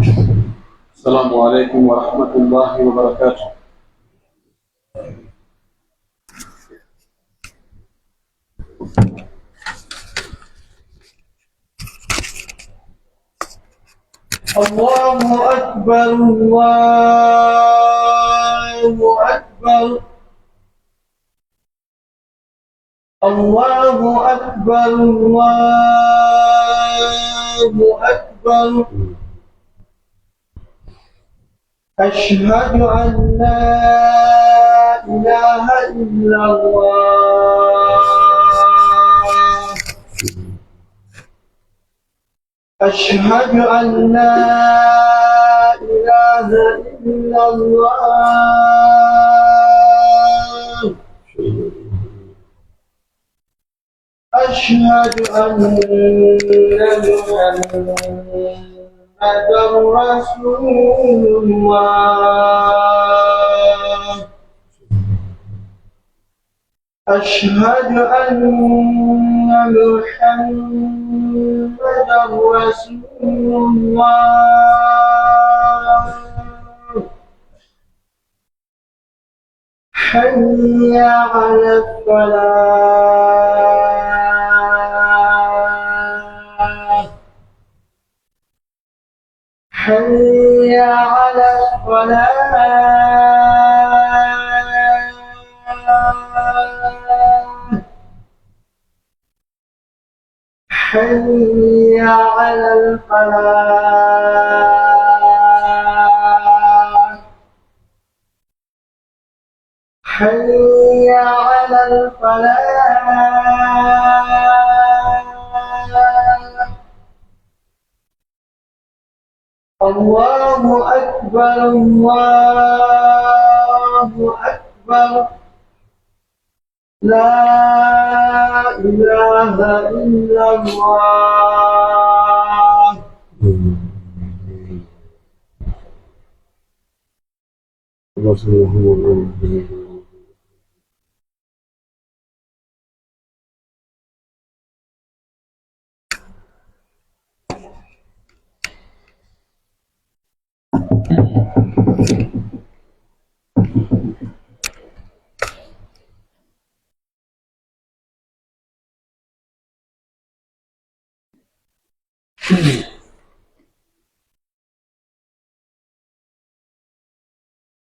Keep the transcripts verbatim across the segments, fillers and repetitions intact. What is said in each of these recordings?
السلام عليكم ورحمة الله وبركاته. الله أكبر، الله أكبر. الله أكبر، الله أكبر. أشهد أن لا إله إلا الله. أشهد أن لا إله إلا الله. أشهد أن محمدا رسول الله. أشهد أن محمدا رسول الله. حي على الفلاح. حي على الفلاح. حي على الفلاح. حي على الفلاح. الله أكبر، الله أكبر. لا إله إلا الله.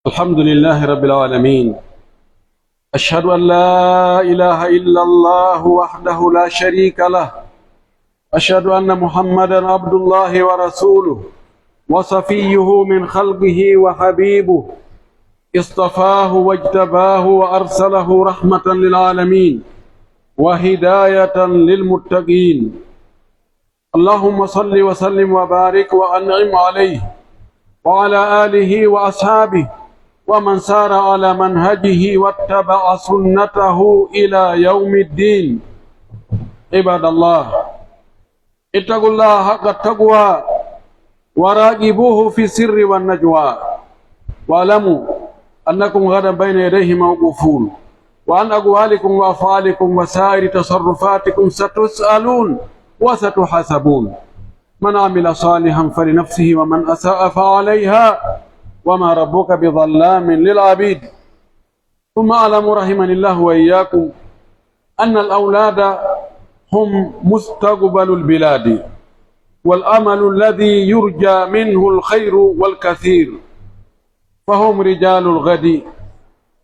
الحمد لله رب العالمين. أشهد أن لا إله إلا الله وحده لا شريك له. أشهد أن محمدا عبد الله ورسوله وصفيه من خلقه وحبيبه، اصطفاه واجتباه وأرسله رحمة للعالمين وهداية للمتقين. اللهم صل وسلم وبارك وأنعم عليه وعلى آله وأصحابه ومن سار على منهجه واتبع سنته إلى يوم الدين. عباد الله، اتقوا الله حق التقوى وراقبوه في السر والنجوى، واعلموا أنكم غدا بين يديه موقوفون، وعن أقوالكم وأفعالكم وسائر تصرفاتكم ستسألون وستحاسبون. من عمل صالحا فلنفسه ومن أساء فعليها وما ربك بظلام للعبيد. ثم اعلموا رحمني الله وإياكم أن الأولاد هم مستقبل البلاد والأمل الذي يرجى منه الخير والكثير، فهم رجال الغد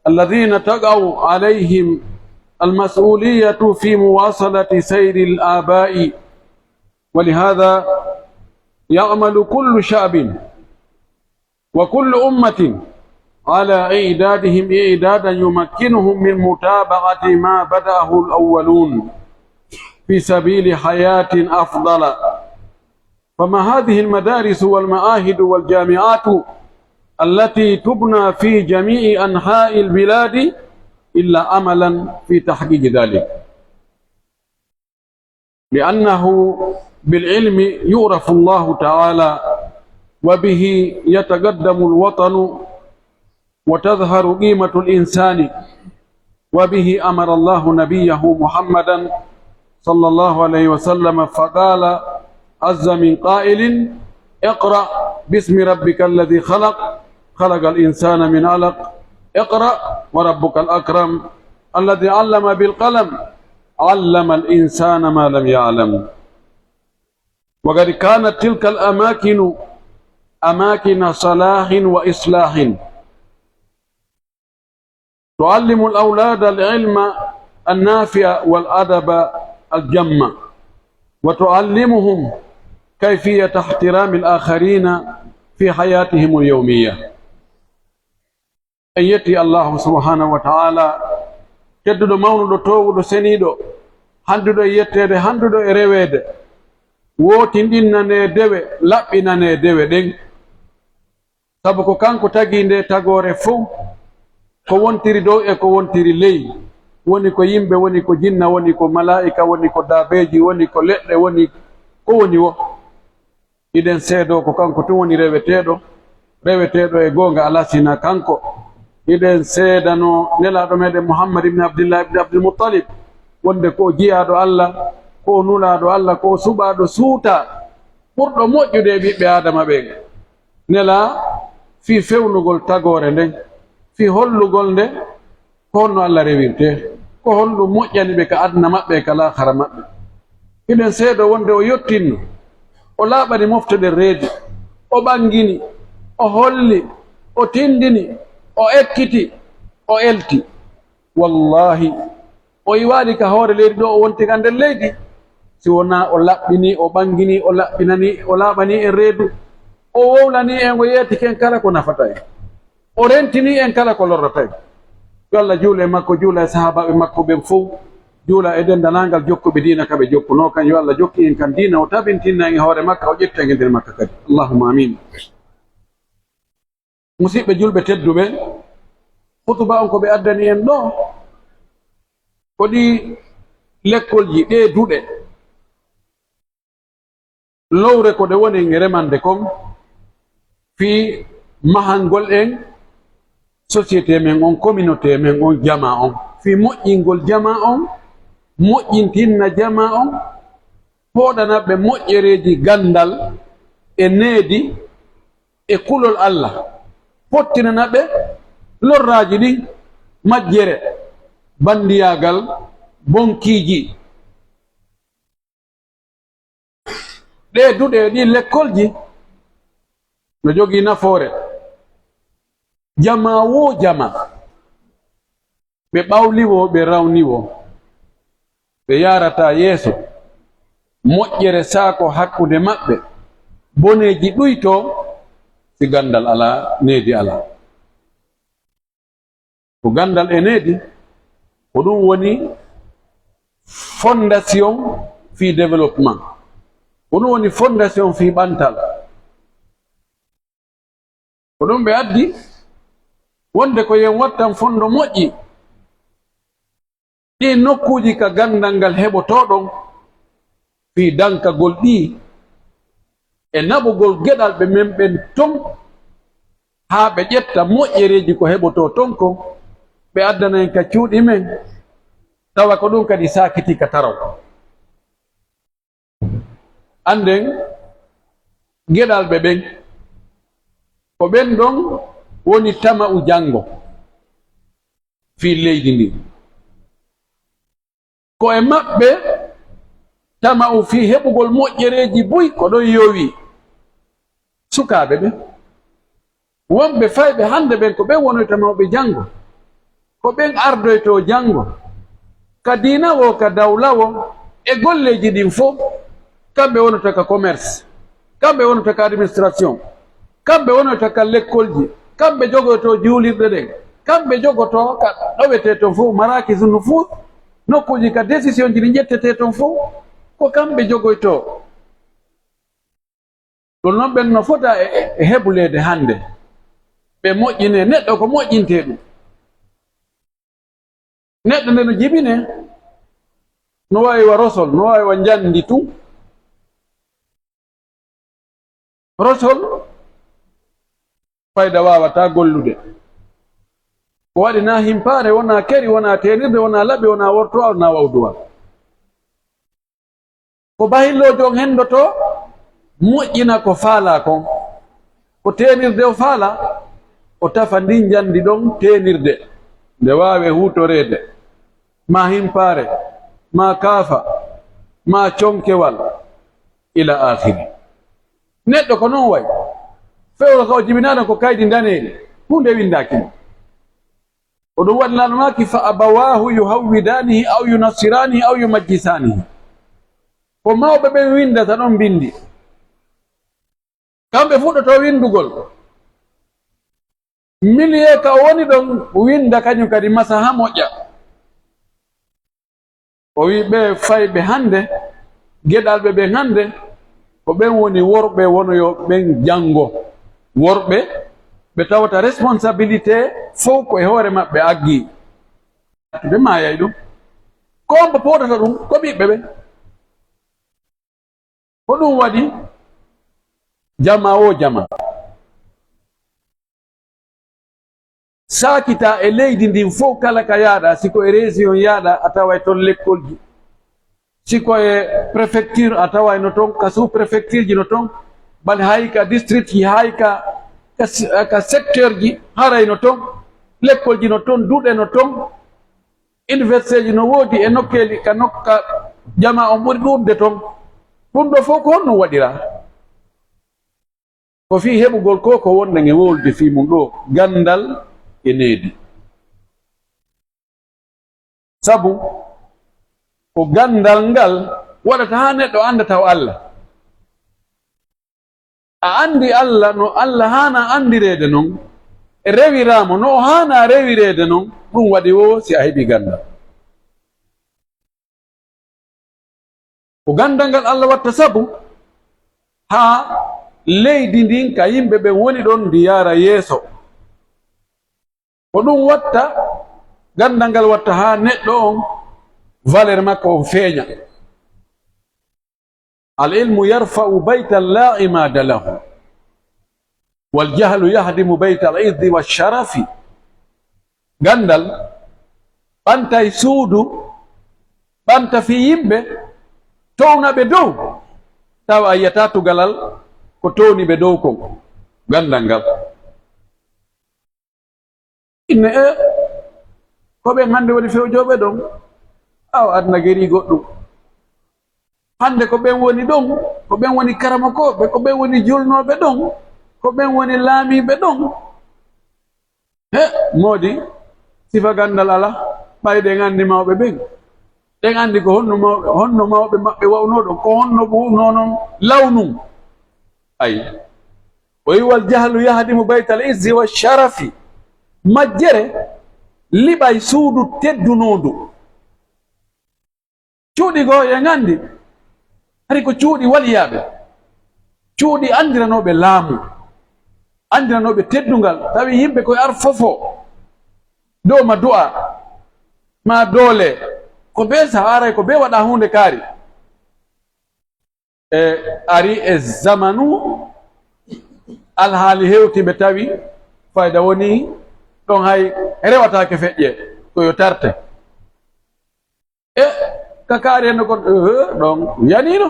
الذين تقع عليهم المسؤولية في مواصلة سير الآباء، ولهذا يعمل كل شعب وكل أمة على إعدادهم إعدادا يمكنهم من متابعة ما بدأه الأولون في سبيل حياة أفضل. فما هذه المدارس والمعاهد والجامعات التي تبنى في جميع أنحاء البلاد إلا أملا في تحقيق ذلك؟ لأنه بالعلم يعرف الله تعالى، وبه يتقدم الوطن وتظهر قيمة الإنسان، وبه أمر الله نبيه محمدا صلى الله عليه وسلم فقال عز من قائل: اقرأ باسم ربك الذي خلق، خلق الإنسان من علق، اقرأ وربك الأكرم، الذي علم بالقلم، علم الإنسان ما لم يعلم. وقد كانت تلك الأماكن أماكن صلاح وإصلاح، تعلم الأولاد العلم النافع والأدب الجم، وتعلمهم كيفية احترام الآخرين في حياتهم اليومية. En yetti Allahu subhanahu wa ta'ala, tedduɗo, mawnuɗo, toowuɗo, seniiɗo, handuɗo e yetteede, handuɗo e reweede, wootinɗinanee dewe, laɓɓinanee dewe ɗen. Sabu ko kanko tagi nde tagoore fow, ko wontiri dow e ko wontiri ley, woni ko yimɓe, woni ko jinna, woni ko malaa'ika, woni ko daabeeji, woni ko leɗɗe, woni ko woni wo. Hiɗen seedoo ko kanko tun woni reweteeɗo, reweteeɗo e goonga alaa si hinaa kanko. Hiɗen seedanoo Nelaaɗo meɗen Muhammad ibn Abdillah ibn Abdul Muttalib, wonde ko o jiyaaɗo Alla, ko o nulaaɗo Alla, ko o suɓaaɗo suutaa, ɓurɗo moƴƴude e ɓiɓɓe Aadama ɓen. Nelaa fii fewnugol tagoore nden, fii hollugol nde ko honno Alla rewirtee, ko honɗum moƴƴani ɓe ka aduna maɓɓe e ka laakara maɓɓe. Hiɗen seedoo wonde o yottinno, o laaɓani mofte ɗen reedu, o ɓangini, o holli, o tindini, o ekkiti, o elti. Wallaahi, o iwaali ka hoore leydi ɗoo, o wonti ka nder leydi, si wonaa o laɓɓinii, o ɓanginii, o laɓɓinanii, o laaɓanii en reedu, o wowlanii en, o yeetike en kala ko nafata en, o rentinii en kala ko lorrata en. Yo Alla juulu e makko, juula e sahaabaaɓe makko ɓen fow, juula e denndaangal jokkuɓe diina ka ɓe jokkunoo kan. Yo Alla jokku en kan diina, o tabintina en e hoore makka, o ƴetta en e nder makka kadi. Allahumma amiin. Musiɓɓe julɓe tedduɓe, hutuba on ko ɓe addani en ɗoo, ko ɗii lekkolji, ɗee duɗe, lowre ko ɗe woni en remande kon, fii mahangol en société men on, communauté men on, jamaa on, fii moƴƴingol jamaa on, moƴƴintinna jamaa on, fooɗana ɓe moƴƴereeji ganndal e needi e kulol Alla, fottinana ɓe lorraaji ɗin, majjere, banndiyaagal, bonkiiji. Ɗee duɗe e ɗii lekkolji no jogii nafoore. Jamaa woo jamaa, ɓe ɓawli woo, ɓe rawni woo, ɓe yaarataa yeeso, moƴƴere saako hakkunde maɓɓe, boneeji ɗuytoo, si ganndal alaa, needi alaa. Ko ganndal e needi, ko ɗum woni fondation fii développement, ko ɗum woni fondation fii ɓantal. Ko ɗum ɓe addi wonde ko yen wattan fondo moƴƴi ɗii nokkuuji ka ganndal ngal heɓotoo ɗon fii dankagol ɗii e naɓugol geɗalɓe men ɓen ton, haa ɓe ƴetta moƴƴereeji ko heɓotoo ton kon, ɓe addana en ka cuuɗi men, tawa ko ɗum kadi saakitii ka taraw. Annden geɗalɓe ɓen, ko ɓen ɗon woni tama'u janngo fii leydi ndin. Ko e maɓɓe tama'u fii heɓugol moƴƴereeji buy ko ɗon yowii. Sukaaɓe ɓen, wonɓe fayɓe hannde ɓen, ko ɓen wonoyta mawɓe janngo, ko ɓen ardoytoo janngo, ka diina woo, ka dawla woo, e golleeji ɗin fow. Kamɓe wonata ka commerce, kamɓe wonata ka administration, kamɓe wonata ka lekkolji, kamɓe jogoytoo juulirɗe ɗen, kamɓe jogotoo ka ɗowetee ton fow, marakisu nufuus, nokkuuji ka décisionji ɗin ƴettetee ton fow, ko kamɓe jogoytoo. Ɗun non ɓen no fota e, e, e hebuleede hannde. Ɓe moƴƴinee, neɗɗo ko moƴƴintee ɗun. Neɗɗo nde no jibinee, no waawi wa rosol, no waawi wa njandi tun. Rosol, fayda waawataa gollude. Ko waɗi naa himpaare, wonaa keri, wonaa teenirde, wonaa laɓi, wonaa wortuwa, wonaa wawduwa. Ko bahilloojo on henndotoo, moƴƴina ko faalaa kon. Ko teenirde o faala, o tafa ndin njandi ɗon teenirde, nde waawe huutoreede, maa himpaare, maa kaafa, maa conkewal, ila aakhiri. Neɗɗo ko non wa'i. Fewndo ka o jibinaa ɗon ko kaydi ndaneeri, huunde winndaaki mo. Ko ɗum waɗi Laamɗo maaki, "Fa abawaahu yuhawwidaanihi aw yunassiraanihi aw yumajjisaanihi." Ko mawɓe ɓen winndata ɗon mbinndi. Kamɓe fuɗɗotoo winndugol. Milieu ka o woni ɗon winnda kañum kadi masaha moƴƴa. O wi'i ɓee fayɓe hannde, geɗalɓe ɓen hannde, ko ɓen woni worɓe wonoyo ɓen janngo. Worɓe ɓe tawata responsabilité fow ko e hoore maɓɓe aggii. Ɓe maayay ɗum. Ko hombo pootata ɗum? Ko ɓiɓɓe ɓen. Ko ɗum waɗi jamaa woo jamaa saakitaa e leydi ndin fow, kala ka yaaɗaa, si ko e région yaaɗaa, a taway ton lekkolji. Si ko e préfecture, a taway no ton, ka sous-préfecture ji no ton, bali hay ka district ji, hay ka, ka s-, ka secteur ji, haray no ton, lekkolji no ton, duɗe no ton. Universitéji no woodi e nokkeeli ka nokka jamaa on ɓuri ɗuuɗde ton. Ɗum ɗoo fow ko honno waɗiraa? Ko fii heɓugol ko, ko wonɗen e wowlude fii mun ɗoo, ganndal e needi. Sabu ko ganndal ngal waɗata haa neɗɗo annda taw Alla. A anndi Alla no Alla haana anndireede non, rewiraa mo no o haana rewireede non, ɗum waɗi woo si a heɓii ganndal. Ko ganndal ngal Alla watta sabu haa leydi ndin ka yimɓe ɓen woni ɗon ndi yaara yeeso. Ko ɗum watta, ganndal ngal watta haa neɗɗo on, valeur makko on feeña. Al ilmu yarfa'u baytan laa imaada lahu, wal jahlu yahdimu baytal izzi wa sharafi. Ganndal ɓantay suudu, ɓanta fii yimɓe, towna ɓe dow, tawa a yi'ataa tugalal ko towni ɓe dow kon. Ganndal ngal. Inne, e, ko ɓen hannde woni fewjooɓe ɗon. Awa aduna geri goɗɗum. Hannde ko ɓen woni ɗon, ko ɓen woni karamokooɓe, ko ɓen woni julnooɓe ɗon, ko ɓen woni laamiiɓe ɗon. He, moodi, sifa ganndal alaa, ɓay ɗen anndi mawɓe ɓen. Ɗen anndi ko honno mawɓe, honno mawɓe maɓɓe wa'unoo ɗon, ko honno ɓe wa'unoo non lawnun. Ay. O wi'i, "Wal jahlu yahdimu baytal izzi wa sharafi." Majjere liɓay suudu teddunoondu. Cuuɗi goo en anndi, hari ko cuuɗi waliyaaɓe. Cuuɗi anndiranooɓe laamu, anndiranooɓe teddungal, tawi yimɓe koye ar fofo, dow ma du'a, ma doole, ko bee saha aray, ko bee waɗa huunde kaari. E ari e zamanu alhaali hewti ɓe tawi fayda woni ɗon hay rewataake feƴƴe ko yo tarte. E ka kaari henno kon, eh, ɗon yanino.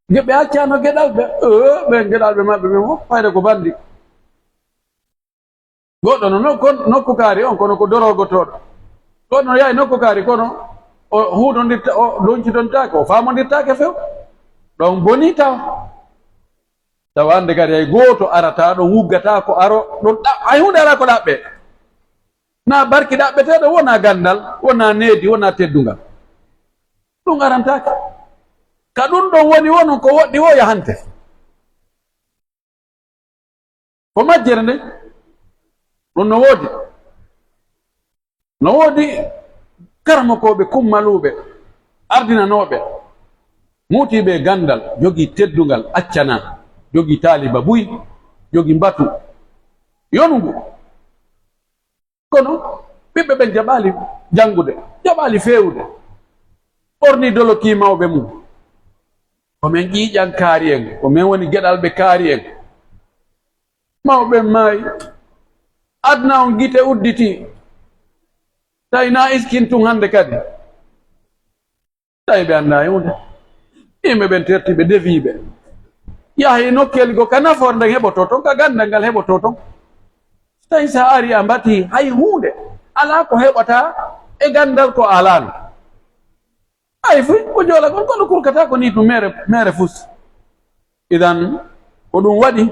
Ge ɓe accano geɗal ɓe, eh, ɓe geɗal ɓe maɓɓe ɓe fof fayda ko bandi. Goɗɗo no nokku, nokku kaari on, kono ko dorogotooɗo. Goɗɗo no yahi nokku kaari, kono o huutondirta, o doncitontaake, o faamondirtaake few. Ɗon bonii tawa. Tawa annde kadi hay gooto arataa ɗon, wuggataa ko aro, ɗon ɗa-, hay huunde alaa ko ɗaɓɓee. Naa barki ɗaɓɓeteeɗo, wonaa ganndal, wonaa needi, wonaa teddungal. Ɗum arantaake. Ka ɗum ɗon woni, wonon ko woɗɗi woo yahante. Ko majjere nden, ɗum no woodi. No woodi karamokooɓe kummaluuɓe, ardinanooɓe, muutiiɓe e ganndal, jogii teddungal, accanaa, jogii taaliba buy, jogii mbatu yonungu. Kono ɓiɓɓe ɓen jaɓaali janngude, jaɓaali feewude, ɓornii dolokii mawɓe mum. Ko men ƴiiƴan kaari en, ko men woni geɗalɓe kaari en. Mawɓe maayi, aduna on gite udditii. Tawi naa iskin tun hannde kadi. Tawi ɓe anndaa e huunde. Yimɓe ɓen terti ɓe, defii ɓe. Yaha e nokkeeli goo ka nafoore nden heɓotoo ton, ka ganndal ngal heɓotoo ton. So tawii si a arii a mbatii hay huunde, alaa ko heɓataa e ganndal ko a alaano. Ay fuy, ko joolagol, kono kurkataa ko nii tun meere, meere fus. Idan, ko ɗun waɗi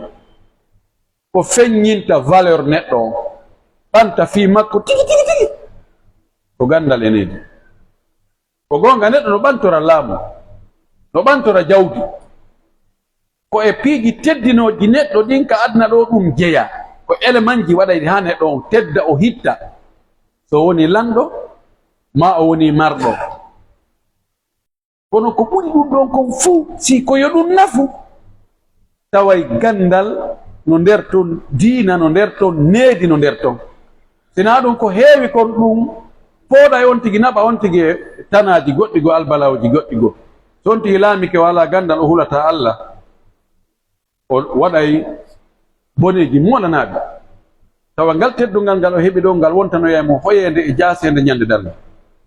ko feññinta valeur neɗɗo on, ɓanta fii makko tigi, tigi, tigi. Ko ganndal e needi. Ko goonga, neɗɗo no ɓantora laamu, no ɓantora jawdi. Ko e piiji teddinooji neɗɗo ɗin ka aduna ɗoo ɗun jeyaa. Ko elemanji waɗayɗi haa neɗɗo on tedda, o hitta. So woni lanɗo, maa o woni marɗo. Kono ko ɓuri ɗun ɗon kon fuu, si ko yo ɗun nafu, taway ganndal no nder ton, diina no nder ton, needi no nder ton. Si naa ɗun ko heewi kon ɗun pooɗay on tigi, naɓa on tigi e tanaaji goɗɗi goo, albalawooji goɗɗi goo. So on tigi laamike o alaa ganndal, o hulataa Alla, o waɗay boneeji molanaaɗi. Tawa ngal teddungal ngal o heɓi ɗon, ngal wontanoyay mo hoyeende e jaaseende ñande darngal.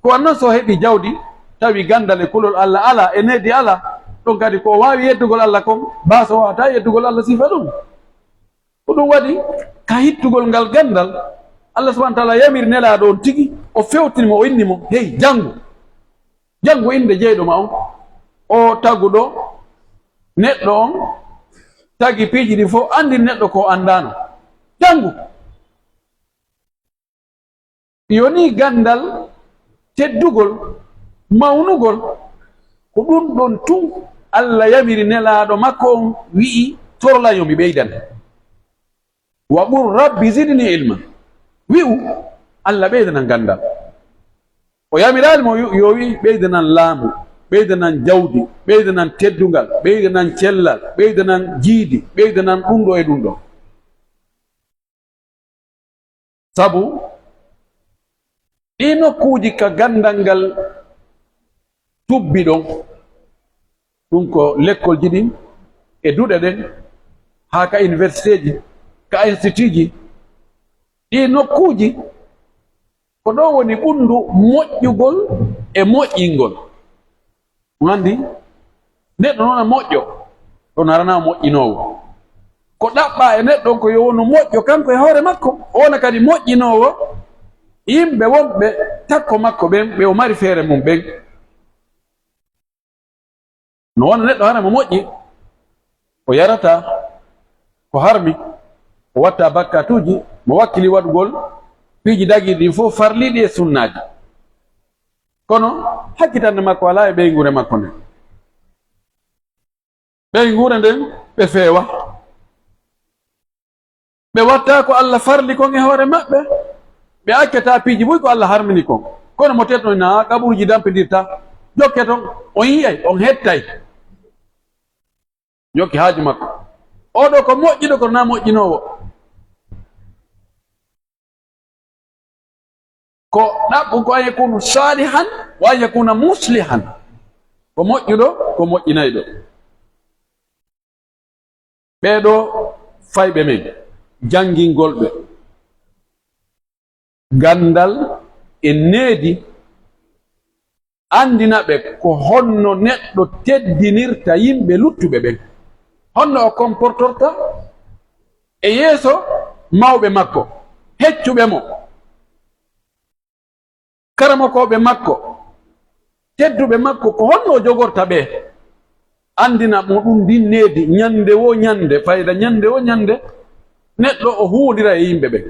Ko wayi non so o heɓii jawdi, tawi ganndal e kulol Alla alaa, e needi alaa, ɗon kadi ko o waawi yeddugol Alla kon, baa so o waawataa yeddugol Alla sifa ɗun. Ko ɗun waɗi, ka hittugol ngal ganndal, Alla subhaanahu wa ta'aalaa yamiri Nelaaɗo on tigi, o fewtini mo, o inni mo, "Hey, janngu." Janngu innde jeyɗo ma on. O taguɗo neɗɗo on, tagi piiji ɗin fow, anndin neɗɗo ko o anndaano. Janngu. Yoni ganndal teddugol, mawnugol, ko ɗun ɗon tun Alla yamiri Nelaaɗo makko on, wi'i, "Torlan yo mi ɓeydan." "Wa qul rabbi zidni ilma." Wi'u, "Alla, ɓeydanan ganndal." O yamiraali mo yo, yo wi'i, "Ɓeydanan laamu, ɓeydanan jawdi, ɓeydanan teddungal, ɓeydanan cellal, ɓeydanan jiidi, ɓeydanan ɗun ɗoo e ɗun ɗoo." Sabu ɗii nokkuuji ka ganndal ngal tubbi ɗon, ɗun ko lekkolji ɗin e duɗe ɗen, haa ka universitéji, ka institutji, ɗii nokkuuji ko ɗoo woni ɓunndu moƴƴugol e moƴƴingol. On anndi, neɗɗo no wona moƴƴo, kono haranaa moƴƴinoowo. Ko ɗaɓɓaa e neɗɗo on ko yo wonu moƴƴo kanko e hoore makko, o wona kadi moƴƴinoowo yimɓe wonɓe takko makko ɓen, ɓe o mari feere mun ɓen. No wona neɗɗo hara mo moƴƴi, o yarataa ko harmi, o watta bakkatuuji, mo wakkili waɗugol piiji dagiiɗi ɗin fow, farliiɗi e sunnaaji. Kono hakkitannde makko alaa e ɓeynguure makko nden. Ɓeynguure nden ɓe feewa. Ɓe watta ko Alla farli kon e hoore maɓɓe. Ɓe accata piiji buy ko Alla harmini kon. Kono mo teddunoo, naa kaburuuji dampindirta. Jokke ton, on yi'ay, on hettay. Jokki haaju makko. Oo ɗoo ko moƴƴuɗo, kono naa moƴƴinoowo. Ko ɗaɓɓu ko an yakunu salihan wa an yakuna muslihan. Ko moƴƴuɗo, ko moƴƴinayɗo. Ɓee ɗoo fayɓe men, janngingol ɓe ganndal e needi, anndina ɓe ko honno neɗɗo teddinirta yimɓe luttuɓe ɓen, honno o comportorta e yeeso mawɓe makko, heccuɓe mo. Karamokooɓe makko, tedduɓe makko, ko honno o jogorta ɓe? Anndina mo ɗun ndin needi, ñannde woo ñannde, fayda ñannde woo ñannde, neɗɗo o huuwondira e yimɓe ɓen.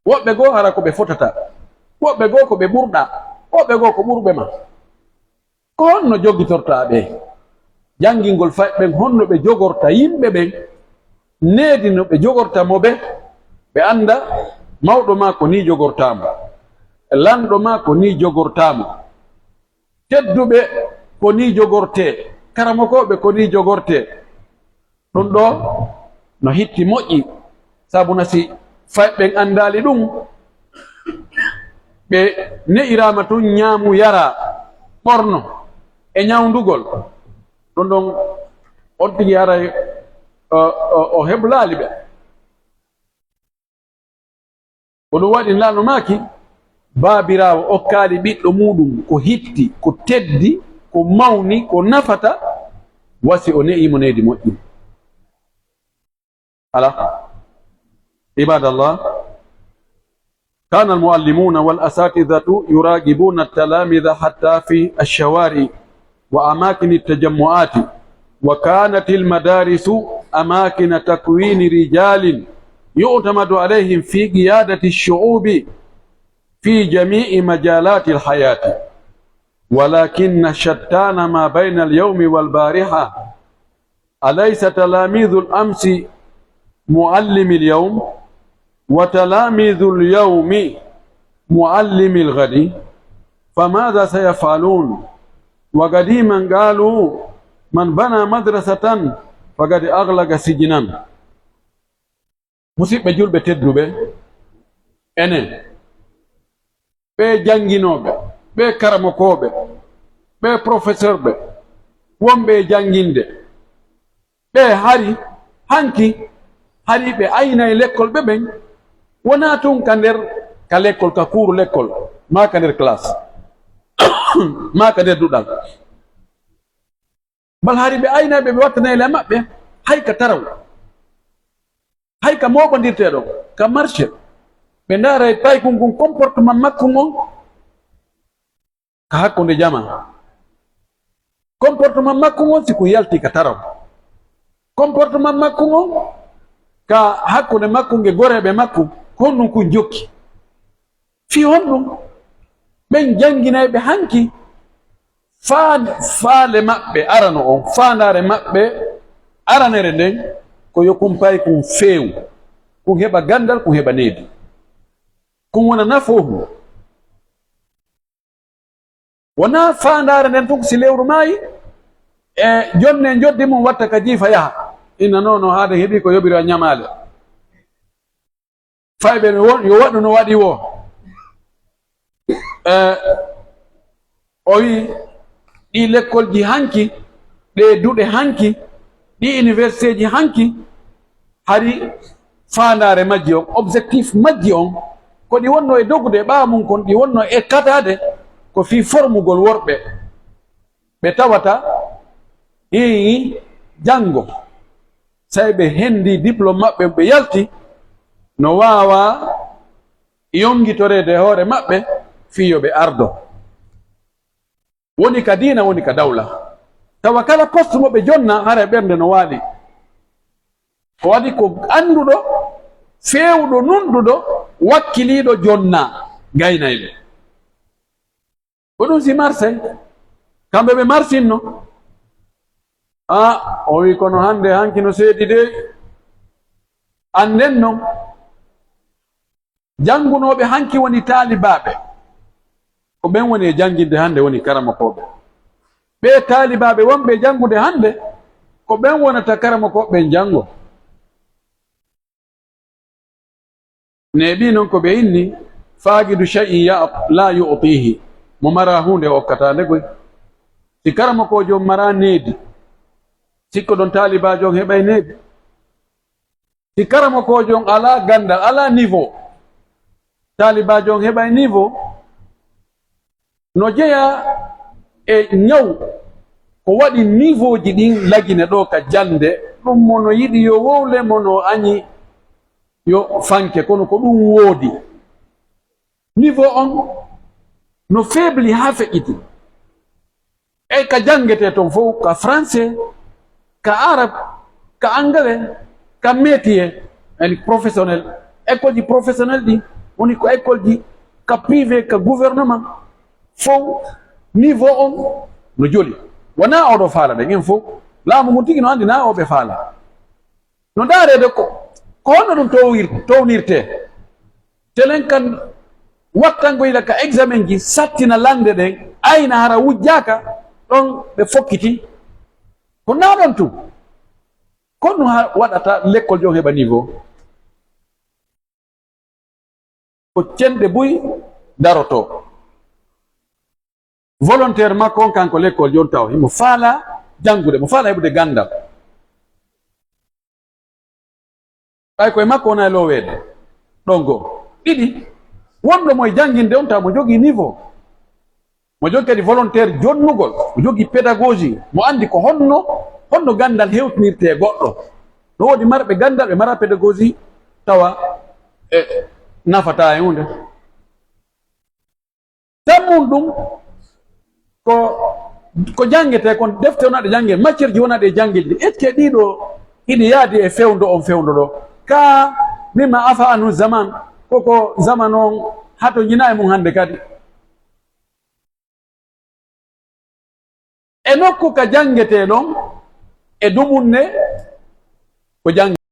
Woɓɓe goo hara ko ɓe fotataa, woɓɓe goo ko ɓe ɓurɗaa, woɓɓe goo ko ɓurɓe ma. Ko honno jogitortaa ɓe? Janngingol fayɓe ɓen honno ɓe jogorta yimɓe ɓen, needi no ɓe jogorta mo ɓe, ɓe annda mawɗo maa ko nii jogortaa mo, lanɗo maa ko nii jogortaa mo, tedduɓe ko nii jogortee, karamokooɓe ko nii jogortee. Ɗun ɗoo no hitti moƴƴi, sabu na si fayɓe ɓen anndaali ɗun, ɓe ne'iraama tun ñaamu yaraa, ɓorno e ñawndugol. Ɗun ɗon on tigi haray o, o, o heblaali ɓe. Ko ɗun waɗi Nelaaɗo maaki, Baabiraawo okkaali ɓiɗɗo muuɗum ko hitti, ko teddi, ko mawni, ko nafata, Wa si o ne'ii mo needi moƴƴi. Ala. عباد الله، كان المعلمون والأساتذة يراقبون التلاميذ حتى في الشوارع وأماكن التجمعات، وكانت المدارس أماكن تكوين رجال يعتمد عليهم في قيادة الشعوب في جميع مجالات الحياة. ولكن شتان ما بين اليوم والبارحة. أليس تلاميذ الأمس معلم اليوم؟ وتلاميذ اليوم معلم الغد؟ فماذا سيفعلون؟ وقديما قالوا: من بنى مدرسة فقد أغلق سجنا. Musiɓɓe julɓe tedduɓe, enen, ɓee jannginooɓe, ɓee karamokooɓe, ɓee professeurɓe, wonɓe e jannginde, ɓee hari, hanki, hari ɓe aynay lekkolɓe ɓen, wonaa tun ka nder, ka lekkol, ka kuuru lekkol, maa ka nder classe, maa ka nder duɗal. Bal hari ɓe aynay ɓe, ɓe wattanay le maɓɓe, hay ka taraw, hay ka mooɓondirtee ɗon, ka marché, ɓe ndaaray paykun kun, comportement makkun on ka hakkunde jamaa. Comportement makkun on si kun yalti ka taraw. Comportement makkun on ka hakkunde makkun e goreeɓe makkun, ko honɗun kun jokki. Fii honɗun? Ɓen jannginayɓe hanki faa-, faale maɓɓe arano on, faandaare maɓɓe aranere nden, ko yo kun paykun feewu, kun heɓa ganndal, kun heɓa needi, kun wona nafoohu. Wonaa faandaare nden tun, si lewru maayi, e jonne njoddi mun watta ka jiifa yaha. Inna non, non, haade heɓi ko yoɓira ñamaale. Fayɓe no wo-, yo waɗu no waɗi woo. Eh, o wi'i, ɗii lekkolji hanki, ɗee duɗe hanki, ɗii universitéji hanki, hari faandaare majji on, objectif majji on, ko ɗi wonno e dogude e ɓaawo mun kon, ɗi wonno e kataade ko fii formugol worɓe ɓe tawata hii janngo, say ɓe hendi diplôme maɓɓe, ɓe yalti, no waawa yonngitoreede e hoore maɓɓe fii yo ɓe ardo. Woni ka diina, woni ka dawla. Tawa kala poste mo ɓe jonna, hara e ɓernde no waali. Ko waɗi ko annduɗo, feewuɗo, nunɗuɗo, wakkiliiɗo jonna gaynayɓe. Ko ɗun si marsay, kamɓe ɓe marsinno. Ah, o wi'i, kono hannde hanki no seedi de. Annden non, janngunooɓe hanki woni taalibaaɓe. Ko ɓen woni e jannginde hannde, woni karamokooɓe. Ɓee taalibaaɓe wonɓe e janngude hannde, ko ɓen wonata karamokooɓe ɓen janngo. Neeɓii non ko ɓe inni, "Faaqidu shay'in ya-, laa yu'tiihi." Mo maraa huunde, o okkataa nde koy. Si karamokoojo on maraa needi, sikko ɗon taalibaajo on heɓay needi. Si karamokoojo on alaa ganndal, alaa niveau, taalibaajo on heɓay niveau. No jeyaa e ñaw ko waɗi niveauji ɗin lagine ɗoo ka jannde, ɗun mo no yiɗi yo wowle, mo no añi yo fanke, kono ko ɗun woodi. Niveau on no faible haa feƴƴiti. E ka janngetee ton fow, ka français, ka arabe, ka anglais, ka métier, yani professionnel. Écoleji professionnel ɗi, woni ko écoleji ka privé, ka gouvernement, fow niveau on no joli. Wonaa oo ɗoo faala ɗen, en fow. Laamu ngun tigi no anndi naa oo ɓe faala. No ndaareede ko, ko honno ɗun towir-, townirtee? Telen kan wattango ila ka examenji, sattina lannde ɗen, ayna hara wujjaaka, ɗon ɓe fokkiti. Ko naa ɗon tun. Ko honno ha-, waɗata lekkol jon heɓa niveau? Ko cenɗe buy darotoo. Volontaire makko on, kanko lekkol jon taw himo faalaa janngude, mo faalaa heɓude ganndal. Ɓay koye makko wona e looweede. Ɗon goo. Ɗiɗi, wonɗo mo e jannginde on taw mo jogii niveau. Mo jogii kadi volontaire jonnugol, mo jogii pédagogie, mo anndi ko honno Honno ganndal hewtinirtee goɗɗo? No woodi marɓe ganndal, ɓe mara pédagogie, tawa e nafataa e huunde. Tammun ɗum ko, ko janngetee kon, defte wonaa ɗe janngee, matière ji wonaa ɗe janngee ɗi. Est-ce que ɗiɗo hiɗi yaadi e fewndo on fewndo ɗo? Ka mimma afa anu zaman, koko zaman on hato ñina e mum hannde kadi. E nokku ka janngetee ɗon, e dumunne ko janngetee.